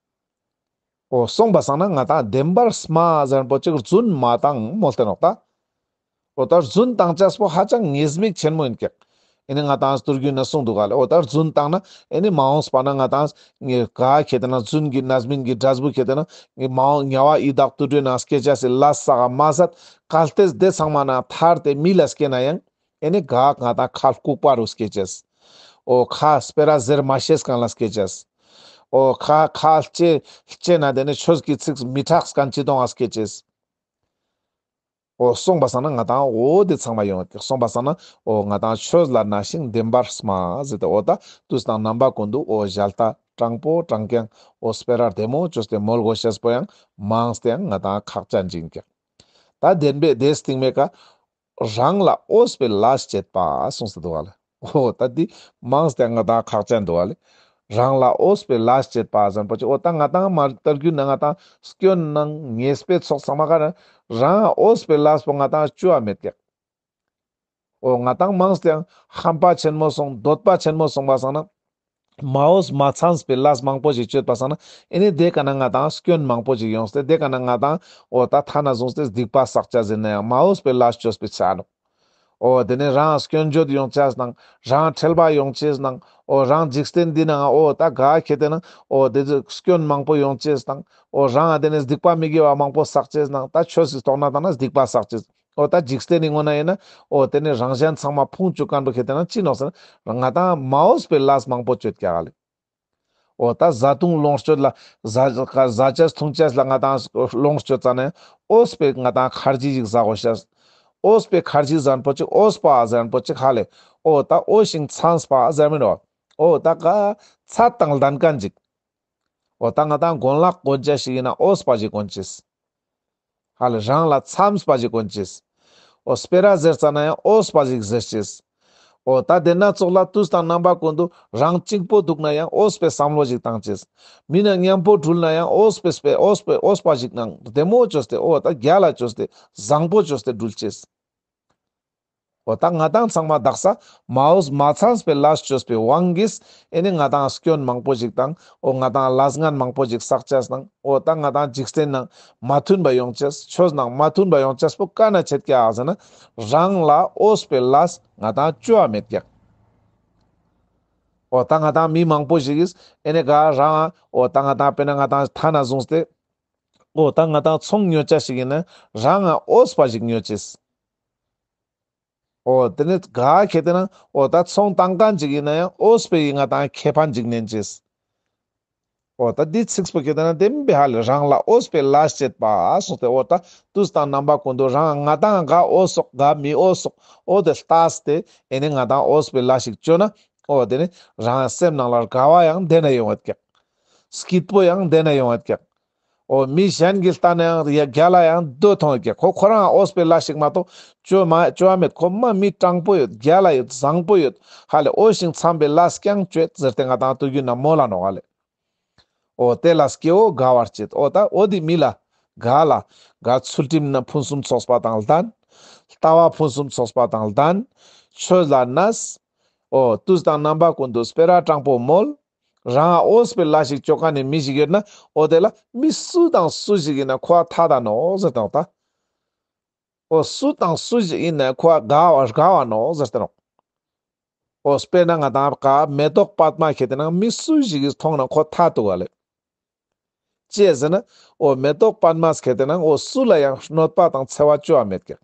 འོ་སོང་པ་སང་ན་ང་ཏང་བདེན་པར་སྨྲ་ཟེར་མཁན་པོ་ཅིག་རྫུན་མ་བཏང་མོལ་ཏེ་ནོག་ད། འོ་ད་རྫུན་བཏང་ཅེས་པོ་ཧ་ཅང་ཉེས་དམིགས་ཆེན་མོ་ཡིན་ཀྱག། ཨེ་ནི་ང་ཏང་སྟོད་རྒྱུད་ན་གསུངས་འདུག་ག་ལེ། འོ་ད་རྫུན་བཏང་ན་ཨེ་ནི་མ་འོངས་པ་ན་ང་ཏང་ངེ་ག་ཁེ་ཏེ་ན་རྫུན་གྱི་རྣམ་སྨིན་གྱི་འབྲས་བུ་ཁེ་ཏེ་ན་ངེ་མ་འོངས་དམྱལ་བ་ཡི་དྭགས་དུད་འགྲོའི་ནང་སྐྱེ་ཅེས་སི་ལས་བསགས་མ་ཟད་གལ་ཏེ་དེ་ཚང་མ་ན་ཐར་ཏེ་མི་ལ་སྐྱེ་ན་ཡང་ཨེ་ནི་ག་ང་ཏང་ཁ་ལྐུགས་པ་རུ་སྐྱེ་ཅེས། འོ་ཁ་སྤེ་ར་ཟེར་མ་ཤེས་མཁན་ལ་སྐྱེ་ཅེས། འོ་ཁ་ཁ་ལྕེ་ལྕེ་ན་དེ་ནི་ཆོས་ཀྱི་ཚིག་མི་གྲགས་མཁན་ཅི་དོང་ང་སྐྱེ་ཅེས། འོ་སོང་པ་སང་ན་ང་ཏང་འོ་དེ་ཚང་མ་ཡོང་ཡོད་ཀྱག། སོང་པ་སང་ན་འོ་ང་ཏང་ཆོས་ལ་གནས་ཤིང་བདེན་པར་སྨྲ་ཟེར་ཏེ་འོ་ད་དུས་དང་རྣམ་པ་ཀུན་ཏུ་འོ་ཞལ་ཏ་དྲང་པོ་དྲང་རྐྱང་འོ་སྤེ་ར་བདེ་མོ་ཅོས་ཏེ་མོལ་དགོས་ཤེས་པོ་ཡང་མངས་ཏེ་ཡང་ང་ཏང་ཁག་ཅན་ཅིག་ཡིན་ཀྱག། ད་བདེན་པའི་དེ་སྟིང་མའི་ཀ་རང་ལ་འོས་པའི་ལས་བྱེད་པ་གསུངས་སེ་འདུག་ག་ལེ། འོ་ད་འདི་མངས་ཏེ་ང་ཏང་ཁག་ཅན་འདུག་ག་ལེ། རང་ལ་འོས་པའི་ལས་བྱེད་པ་ཟེར་མཁན་པོ་ཅིག་འོ་ད་ང་ཏང་མ་ལྟར་རྒྱུ་ན་ང་ཏང་སྐྱོན་ནང་ཉེས་པའི་ཚོགས་ཚང་མ་ག་ར་རང་འོས་པའི་ལས་པོ་ང་ཏང་ཅོ་བ་མེད་ཀྱག། འོ་ང་ཏང་མངས་ཏེ་ཡང་ཧམ་པ་ཆེན་མོ་སོང་འདོད་པ་ཆེན་མོ་སོང་པ་སང་ན་མ་འོས་མ་འཚམས་པའི་ལས་མང་པོ་ཞིག་ཅོས་པ་སང་ན་ཨེ་ནི་དེ་ཀ་ན་ང་ཏང་སྐྱོན་མང་པོ་ཞིག་ཡོངས་ཏེ་དེ་ཀ་ན་ང་ཏང་འོ་ད་ཐ་ན་བཟུང་སྟེ་སྡིག་པ་བསགས་ཅེས་ཟེར་ན་ཡང་མ་འོས་པའི་ལས་ཅོས་པའི་ཆ་ནོག། འོ་དེ་ནས་རང་སྐྱོན་བརྗོད་ཡོང་ཅེས་དང་རང་ཁྲེལ་བ་ཡོང་ཅེས་དང་འོ་རང་འཇིག་རྟེན་འདི་ནང་འོ་ད་ག་ཁེ་ཏེ་ན་འོ་དེ་ཚོ་སྐྱོན་མང་པོ་ཡོང་ཅེས་དང་འོ་རང་དེ་ནས་སྡིག་པ་མི་དགེ་བ་མང་པོ་བསགས་ཅེས་དང་ད་ཆོས་སི་ཐོག་ན་ད་ན་སྡིག་པ་བསགས་ཅེས། འོ་ད་འཇིག་རྟེན་ནི་ངོ་ན་ཡིན་ན་འོ་དེ་ནས་རང་གཞན་ཚང་མ་ཕུང་བཅུག་མཁན་པོ་ཁེ་ཏེ་ན་ཅི་ནོག་ཟེར་ན་ང་ཏང་མ་འོས་པའི་ལས་མང་པོ་ཅོས་ཀྱག་ག་ལེ། འོ་ད་བཟའ་བཏུང་ལོངས་སྤྱོད་ལ་བཟའ་བཟའ་ཅེས་འཐུང་ཅེས་ལ་ང་ཏང་ལོངས་སྤྱོད་ཙ་ན་འོས་པའི་ང་ཏང་ཁར་ཇི་ཞིག་བཟའ་དགོས་ཤེས། འོས་པའི་ཁར་ཇི་ཟེར་མཁན་པོ་ཅིག་འོས་པ་ཟེར་མཁན་པོ་ཅིག་ཧ་ལེ། འོ་ད་འོས་ཤིང་འཚམས་པ་ཟེར་མིན་འོ། འོ་ད་ག་ཚད་དང་ལྡན་མཁན་ཅིག། འོ་ད་ང་ཏང་གོན་ལག་གོན་ཅེས་ཞིག་ཡིན་ན་འོས་པ་ཞིག་གོན་ཅེས། ཧ་ལེ་རང་ལ་འཚམས་པ་ཞིག་གོན་ཅེས། འོ་སྤེ་ར་ཟེར་ཙ་ན་ཡང་འོས་པ་ཞིག་ཟེར་ཅེས། འོ་ད་དེ་ན་ཙོགས་ལ་དུས་དང་རྣམ་པ་ཀུན་ཏུ་རང་གཅིག་པོ་འདུག་ན་ཡང་འོས་པའི་བསམ་བློ་ཞིག་བཏང་ཅེས། མི་ན་མཉམ་པོ་འགྲུལ་ན་ཡང་འོས་པའི་སྤེ་འོས་པའི་འོས་པ་ཞིག་ནང་བདེ་མོ་ཅོས་ཏེ་འོ་ད་རྒྱལ་ལ་ཅོས་ཏེ་བཟང་པོ་ཅོས་ཏེ་འགྲུལ་ཅེས། འོ་ད་ང་ཏང་ཚང་མ་དག་ས་མ་འོས་མ་འཚམས་པའི་ལས་ཅོས་པའི་དབང་གིས་ཨེ་ནི་ང་ཏང་སྐྱོན་མང་པོ་ཞིག་དང་འོ་ང་ཏང་ལས་ངན་མང་པོ་ཞིག་བསགས་ཅེས་དང་འོ་ད་ང་ཏང་འཇིག་རྟེན་ནང་མ་མཐུན་པ་ཡོང་ཅེས་ཆོས་ནང་མ་མཐུན་པ་ཡོང་ཅེས་པོ་ག་ན་ཆེད་ཀྱག་ཟེར་ན་རང་ལ་འོས་པའི་ལས་ང་ཏང་ཅོ་བ་མེད་ཀྱག། འོ་ད་ང་ཏང་མི་མང་པོ་ཞིག་གིས་ཨེ་ནི་ག་རང་འོ་ད་ང་ཏང་དཔེར་ན་ང་ཏང་ཐ་ན་བཟུང་སྟེ་འོ་ད་ང་ཏང་ཚོང་ཉོ་ཅེས་ཞིག་ཡིན་ན་རང་ང་འོས་པ་ཞིག་ཉོ་ཅེས། འོ་དེ་ནས་ག་ཁེ་ཏེ་ན་འོ་ད་ཚོང་བཏང་མཁན་ཅིག་ཡིན་ན་ཡང་འོས་པའི་ང་ཏང་ཁེ་ཕན་ཅིག་ལེན་ཅེས། འོ་ད་འདི་ཚིགས་པོ་ཁེ་ཏེ་ན་བདེན་པའི་ཧ་ལེ་རང་ལ་འོས་པའི་ལས་བྱེད་པ་གསུངས་ཏེ་འོ་ད་དུས་དང་རྣམ་པ་ཀུན་ཏུ་རང་ང་ཏང་ག་འོས་སོག་ག་མི་འོས་སོག་འོ་དེ་ལྟས་ཏེ་ཨེ་ནི་ང་ཏང་འོས་པའི་ལས་ཞིག་ཅོ་ན་འོ་དེ་ནི་རང་སེམས་ནང་ལ་དགའ་བ་ཡང་དེ་ན་ཡོང་བད་ཀྱག། སྐྱིད་པོ་ཡང་དེ་ན་ཡོང་བད་ཀྱག། འོ་མི་གཞན་གྱི་ལྟ་ན་ཡང་ཡ་རྒྱལ་ལ་ཡང་འདོད་ཐོང་ཡོད་ཀྱག། ཁོ་ཁོ་རང་འོས་པའི་ལས་ཞིག་མ་གཏོགས་ཅོ་མ་ཅོ་བ་མེད། ཁོ་མ་མི་དྲང་པོ་ཡོད། རྒྱལ་ལ་ཡོད། བཟང་པོ་ཡོད། ཧ་ལེ་འོས་ཤིང་འཚམས་པའི་ལས་རྐྱང་ཅོ་ཡོད་ཟེར་ཏེ་ང་ཏང་དུས་རྒྱུན་ན་མོལ་ལ་ནོག་ཧ་ལེ། འོ་དེ་ལ་སྐྱེ་བོ་དགའ་བར་བྱེད། འོ་ད་འོ་དེ་མི་ལ་ག་ལ་ག་ཚུལ་ཁྲིམས་ན་ཕུན་སུམ་ཚོགས་པ་དང་ལྡན། ལྟ་བ་ཕུན་སུམ་ཚོགས་པ་དང་ལྡན། ཆོས་ལ་གནས། འོ་དུས་དང་རྣམ་པ་ཀུན་ཏུ་སྤེ་ར་དྲང་པོ་མོལ། རང་འོས་པའི་ལས་ཤིག་ཅོ་མཁན་ནི་མི་ཞིག་ཡོད་ན་འོ་དེ་ལ་མི་སུ་དང་སུ་ཞིག་ཡིན་ན་ཁོ་ཐད་ད་ནོག་ཟེར་ཏེ་ནོག་ད། འོ་སུ་དང་སུ་ཞིག་ཡིན་ན་ཁོ་དགའ་བ་དགའ་བ་ནོག་ཟེར་ཏེ་ནོག་འོ་དཔེར་ན་ང་དང་ག་མེ་ཏོག་པདྨ་ཁེ་ཏེ་ན་མི་སུ་ཞིག་གིས་མཐོང་ན་ཁོ་ཐད་དུག་ག་ལེ། ཅི་ཟེར་ན། འོ་མེ་ཏོག་པདྨ་ཁེ་ཏེ་ན་འོ་སུ་ལ་ཡང་གནོད་པ་དང་འཚེ་བ་ཅོ་བ་མེད་ཀྱག་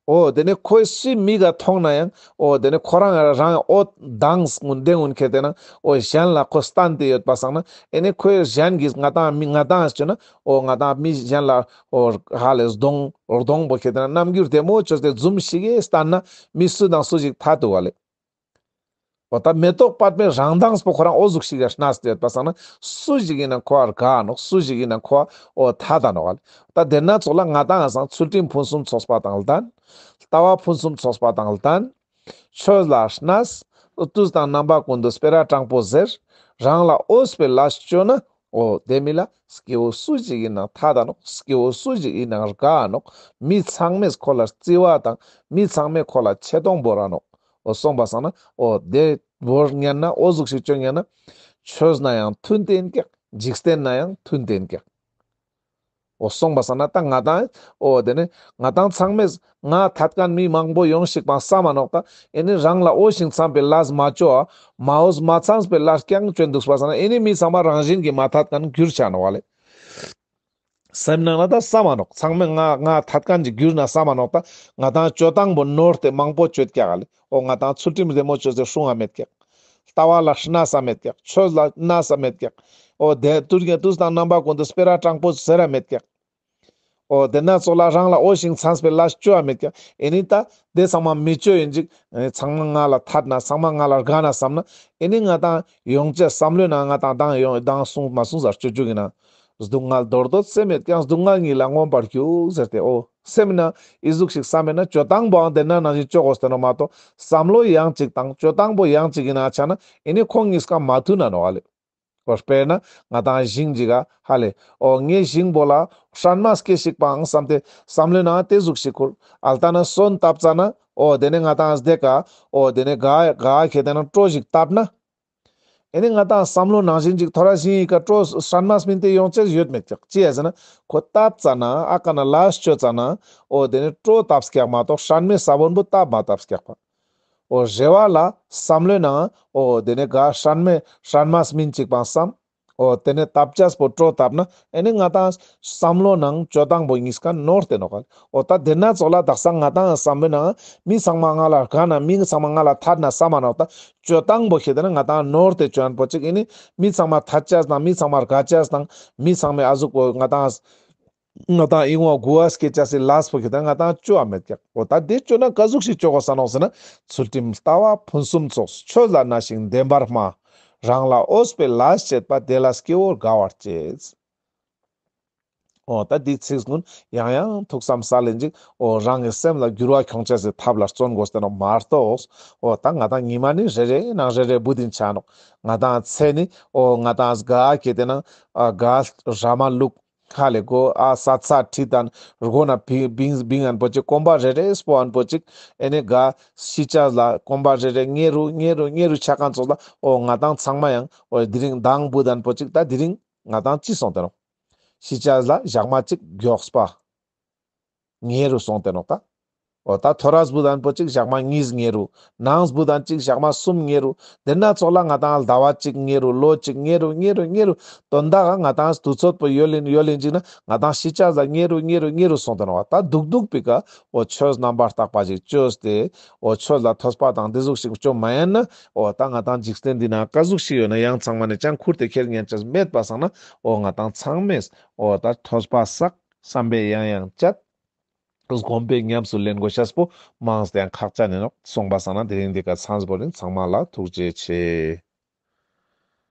འོ་དེ་ནི་ཁོའི་སུའི་མིག་ག་མཐོང་ན་ཡང་འོ་དེ་ནི་ཁོ་རང་རང་འོ་མདངས་ཀུན་དེ་ཀུན་ཁེ་ཏེ་ན་འོ་གཞན་ལ་ཁོ་སྟན་ཏེ་ཡོད་པ་སང་ན་ཨེ་ནི་ཁོའི་གཞན་གྱིས་ང་དང་མི་ང་དང་ཅོ་ན་འོ་ང་དང་མི་གཞན་ལ་འོ་ཧ་ལས་གདོང་གདོང་པོ་ཁེ་ཏེ་ན་རྣམ་འགྱུར་བདེ་མོ་ཅོས་ཏེ་འཛུམ་ཞིག་གི་སྟན་ན་མི་སུ་དང་སུ་ཞིག་ཐད་དུག་ག་ལེ། འོ་ད་མེ་ཏོག་པདྨའི་རང་མདངས་པོ་ཁོ་རང་འོ་ཟུག་ཞིག་ལ་གནས་ཏེ་ཡོད་པ་སང་ན་སུ་ཞིག་ཡིན་ན་ཁོ་དགའ་ནོག་སུ་ཞིག་ཡིན་ན་ཁོ་འོ་ཐད་ད་ནོག་ལེ། ད་དེ་ན་ཚོགས་ལ་ང་དང་ང་སང་ཚུལ་ཁྲིམས་ཕུན་སུམ་ཚོགས་པ་དང་ལྡན། ལྟ་བ་ཕུན་སུམ་ཚོགས་པ་དང་ལྡན། ཆོས་ལ་གནས། དུས་དང་རྣམ་པ་ཀུན་ཏུ་སྤེ་ར་དྲང་པོ་ཟེར། རང་ལ་འོས་པའི་ལས་ཅོ་ན། འོ་དེ་མི་ལ་སྐྱེ་བོ་སུ་ཞིག་ཡིན་ན་ཐད་ད་ནོག་སྐྱེ་བོ་སུ་ཞིག་ཡིན་ན་དགའ་ནོག་མི་ཚང་མས་ཁོ་ལ་བརྩི་བ་དང་མི་ཚང་མས་ཁོ་ལ་ཆེ་མཐོང་བོར་ར་ནོག་འོ་སོང་པ་སང་ན་འོ་དེ་བོར་ཉན་ན་འོ་ཟུག་ཞིག་ཅོ་ཉན་ན་ཆོས་ན་ཡང་མཐུན་ཏེ་ཡིན་ཀྱག་འཇིག་རྟེན་ན་ཡང་མཐུན་ཏེ་ཡིན་ཀྱག་འོ་སོང་པ་སང་ན་ད་ང་དང་འོ་དེ་ནི་ང་དང་ཚང་མས་ང་ཐད་མཁན་མི་མང་པོ་ཡོང་ཞིག་པ་བསམ་མ་ནོག་ད་ཨེ་ནི་རང་ལ་འོས་ཤིང་འཚམས་པའི་ལས་མ་ཅོ་ཨ་མ་འོས་མ་འཚམས་པའི་ལས་རྐྱང་ཅོ་འདུག་པ་སང་ན་ཨེ་ནི་མི་ཚང་མ་རང་བཞིན་གྱིས་མ་ཐད་མཁན་གྱུར་ཆ་ནོག་ལེ། སེམས་ནང་ན་ད་བསམ་མ་ནོག་ཚང་མས་ང་ང་ཐད་མཁན་གྱི་གྱུར་ན་བསམ་མ་ནོག་ད་ང་དང་ཅོ་སྟངས་པོ་ནོར་ཏེ་མང་པོ་ཅོ་ཀྱག་ལེ། འོ་ང་དང་ཚུལ་ཁྲིམས་བདེ་མོ་ཅོས་ཏེ་སྲུང་ང་མེད་ཀྱག་ལྟ་བ་ལ་གནས་ས་མེད་ཀྱག་ཆོས་ལ་གནས་ས་མེད་ཀྱག་འོ་དེ་དུས་ཀྱང་དུས་དང་རྣམ་པ་ཀུན་ཏུ་སྤེ་ར་དྲང་པོ་ཟེར་ར་མེད་ཀྱག་འོ་དེ་ན་ཚོགས་ལ་རང་ལ་འོས་ཤིང་འཚམས་པའི་ལས་ཅོ་བ་མེད་ཀྱག་ཨེ་ནི་ད་དེ་ཚང་མ་མི་ཅོ་ཡིན་ཅིག་ཨེ་ནི་ཚང་མ་ང་ལ་ཐད་ན་ཚང་མ་ང་ལ་དགའ་ན་བསམ་ན་ཨེ་ནི་ང་དང་ཡོང་ཅེས་བསམ་བློའི་ནང་ང་དང་དང་ཡོང་དང་གསུང་མ་གསུང་ཟེར་ཅོ་ཅུག་ཡིན་ན། སྡུག་བསྔལ་འདོར་འདོད་སེམས་མེད་ཀྱང་། སྡུག་བསྔལ་ཉིད་ལ་མངོན་པར་རྒྱུག་ཟེར་ཏེ་འོ། སེམས་ན་ཨི་ཟུག་ཞིག་བསམ་མེད་ན་ཅོ་སྟངས་པོའང་དེ་ན་ནང་བཞིན་ཅོ་དགོས་ཏེ་ནོག་མ་གཏོགས་བསམ་བློ་ཡང་ཅིག་དང་ཅོ་སྟངས་པོ་ཡང་ཅིག་ཡིན་ན་ཆ་ན་ཨེ་ནི་ཁོང་གཉིས་ཀ་མ་མཐུན་ན་ནོག་ཨ་ལེ། འོ་དཔེར་ན་ང་དང་ཞིང་ཅིག་ག་ཧ་ལེ། འོ་ངའི་ཞིང་པོ་ལ་སྲན་མ་སྐྱེ་ཞིག་པའང་བསམ་སྟེ་བསམ་བློའི་ནང་དེ་ཟུག་ཞིག་ཁུར། ཨལ་ཏ་ན་སོན་བཏབ་ཙ་ན་འོ་དེ་ནས་ང་དང་དེ་ཀ་འོ་དེ་ནས་ག་ག་ཁེ་དེ་ན་གྲོ་ཞིག་བཏབ་ན། ཨེ་ནི་ང་དང་བསམ་བློ་ནང་བཞིན་ཅིག་ཐོ་རས་ཞིང་ངི་ཀ་གྲོ་སྲན་མ་སྨིན་ཏེ་ཡོང་ཅེས་ཡོད་མེད་ཀྱག་ཅི་ཡ་ཟེར་ན་ཁོ་བཏབ་ཙ་ན་ཨ་ཀ་ན་ལས་ཅོ་ཙ་ན་འོ་དེ་ནི་གྲོ་བཏབ་ཀྱག་མ་གཏོགས་སྲན་མའི་ས་བོན་པོ་བཏབ་མ་བཏབ་ཀྱག་པ། འོ་རེ་བ་ལ་བསམ་བློའི་ནང་འོ་དེ་ནི་ག་སྲན་མའི་སྲན་མ་སྨིན་ཅིག་པ་བསམ། འོ་དེ་ནི་བཏབ་ཅེས་པོ་གྲོ་བཏབ་ན་ཨེ་ནི་ང་དང་བསམ་བློ་ནང་ཅོ་སྟངས་པོ་གཉིས་ཀ་ནོར་ཏེ་ནོག་ག་ལེ། འོ་ད་དེ་ན་ཚོགས་ལ་དག་ས་ང་དང་བསམ་བློའི་ནང་མི་ཚང་མ་ང་ལ་དགའ་ན་མི་ཚང་མ་ང་ལ་ཐད་ན་བསམ་མ་ནོག་ད། ཅོ་སྟངས་པོ་ཁེ་དེ་ན་ང་དང་ནོར་ཏེ་ཅོ་ཨན་པོ་ཅིག་ཨེ་ནི་མི་ཚང་མ་ཐད་ཅེས་དང་མི་ཚང་མ་དགའ་ཅེས་དང་མི་ཚང་མའི་ཨ་ཟུག་པོ་ང་དང་ང་དང་ཨིན་བ་གུ་བ་སྐྱེ་ཅེས་སི་ལས་པོ་ཁེ་དེ་ན་ང་དང་ཅོ་བ་མེད་ཀྱག་འོ་ད་དེ་ཅོ་ན་ག་ཟུག་ཞིག་ཅོ་དགོས་ས་ནོག་ཟེར་ན་ཚུལ་ཁྲིམས་ལྟ་བ་ཕུན་སུམ་ཚོགས། ཆོས་ལ་གནས་ཤིང་བདེན་པར་སྨྲ། རང་ལ་འོས་པའི་ལས་བྱེད་པ། དེ་ལ་སྐྱེ་བོ་དགའ་བར་བྱེད། འོ་ད་འདི་ཚིག་ཀུན་ཡང་ཡང་ཐུགས་བསམ་ས་ལེན་ཅིག་འོ་རང་གི་སེམས་ལ་འགྱུར་བ་ཁྱོང་ཅེས་སི་ཐབས་ལ་བརྩོན་དགོས་ཏེ་ནོག་མ་གཏོགས། འོ་ད་ང་དང་ཉི་མ་ནི་རེ་རེ་ནང་རེ་རེ་བུད་དིན་ཆ་ནོག་ང་དང་ཚེ་ནི་འོ་ང་དང་ག་ཁེ་དེ་ན་ཨ་ག་ར་མ་ལུག་ཁ་ལེ་གོ་ཨ་ས་ཚ་ཁྲིད་དང་སྒོ་ན་བིང་བིང་བིང་ཨན་པོ་ཅིག་གོམ་པ་རེ་རེ་སྤོ་ཨན་པོ་ཅིག་ཨེ་ནི་ག་ཤི་ཅེས་ལ་གོམ་པ་རེ་རེ་ཉེ་རུ་ཉེ་རུ་ཉེ་རུ་ཆ་མཁན་ཚོགས་ལ་འོ་ང་དང་ཚང་མ་ཡང་འོ་དེ་རིང་མདང་བུད་ཨན་པོ་ཅིག་ད་དེ་རིང་ང་དང་ཅི་སོང་ཏེ་ནོག་ཤི་ཅེས་ལ་ཞག་མ་གཅིག་མགྱོགས་པ། ཉེ་རུ་སོང་ཏེ་ནོག་ད། འོ་ད་ཐོ་རས་བུད་ཨན་པོ་ཅིག་ཞག་མ་གཉིས་ཉེ་རུ། ནངས་བུད་ཨན་ཅིག་ཞག་མ་གསུམ་ཉེ་རུ། དེ་ན་ཚོགས་ལ་ང་དང་ཟླ་བ་གཅིག་ཉེ་རུ་ལོ་གཅིག་ཉེ་རུ་ཉེ་རུ་ཉེ་རུ། དོན་དག་ག་ང་དང་དུས་ཚོད་པོ་ཡོལ་ལིན་ཡོལ་ལིན་ཅིག་ན་ང་དང་ཤི་ཅེས་ལ་ཉེ་རུ་ཉེ་རུ་ཉེ་རུ་སོང་ཏེ་ནོག་ད་སྡུག་སྡུག་པི་ཀ་འོ་ཆོས་རྣམ་པར་དག་པ་ཞིག་ཅོས་ཏེ་འོ་ཆོས་ལ་ཐོས་པ་དང་དེ་ཟུག་ཞིག་ཅོ་མ་ཉན་ན་འོ་ད་ང་དང་འཇིག་རྟེན་འདི་ན་ག་ཟུག་ཞིག་ཡོད་ན་ཡང་ཚང་མ་ནི་ཅང་ཁུར་ཏེ་ཁྱེར་ཉན་ཅེས་མེད་པ་སང་ན་འོ་ང་དང་ཚང་མས་འོ་ད་ཐོས་པ་བསགས། བསམ་པས་ཡང་ཡང་དཔྱད། སྒོམ་པས་ཉམས་སུ་ལེན་དགོས་ཤེས་པོ་མངས་ཏེ་ཡང་ཁག་ཅན་ཨིན་ནོག་སོང་པ་སང་ན་དེ་རིང་འདི་ཀ་ཚམས་བོར་ཨིན། ཚང་མ་ལ་ཐུགས་རྗེ་ཆེ།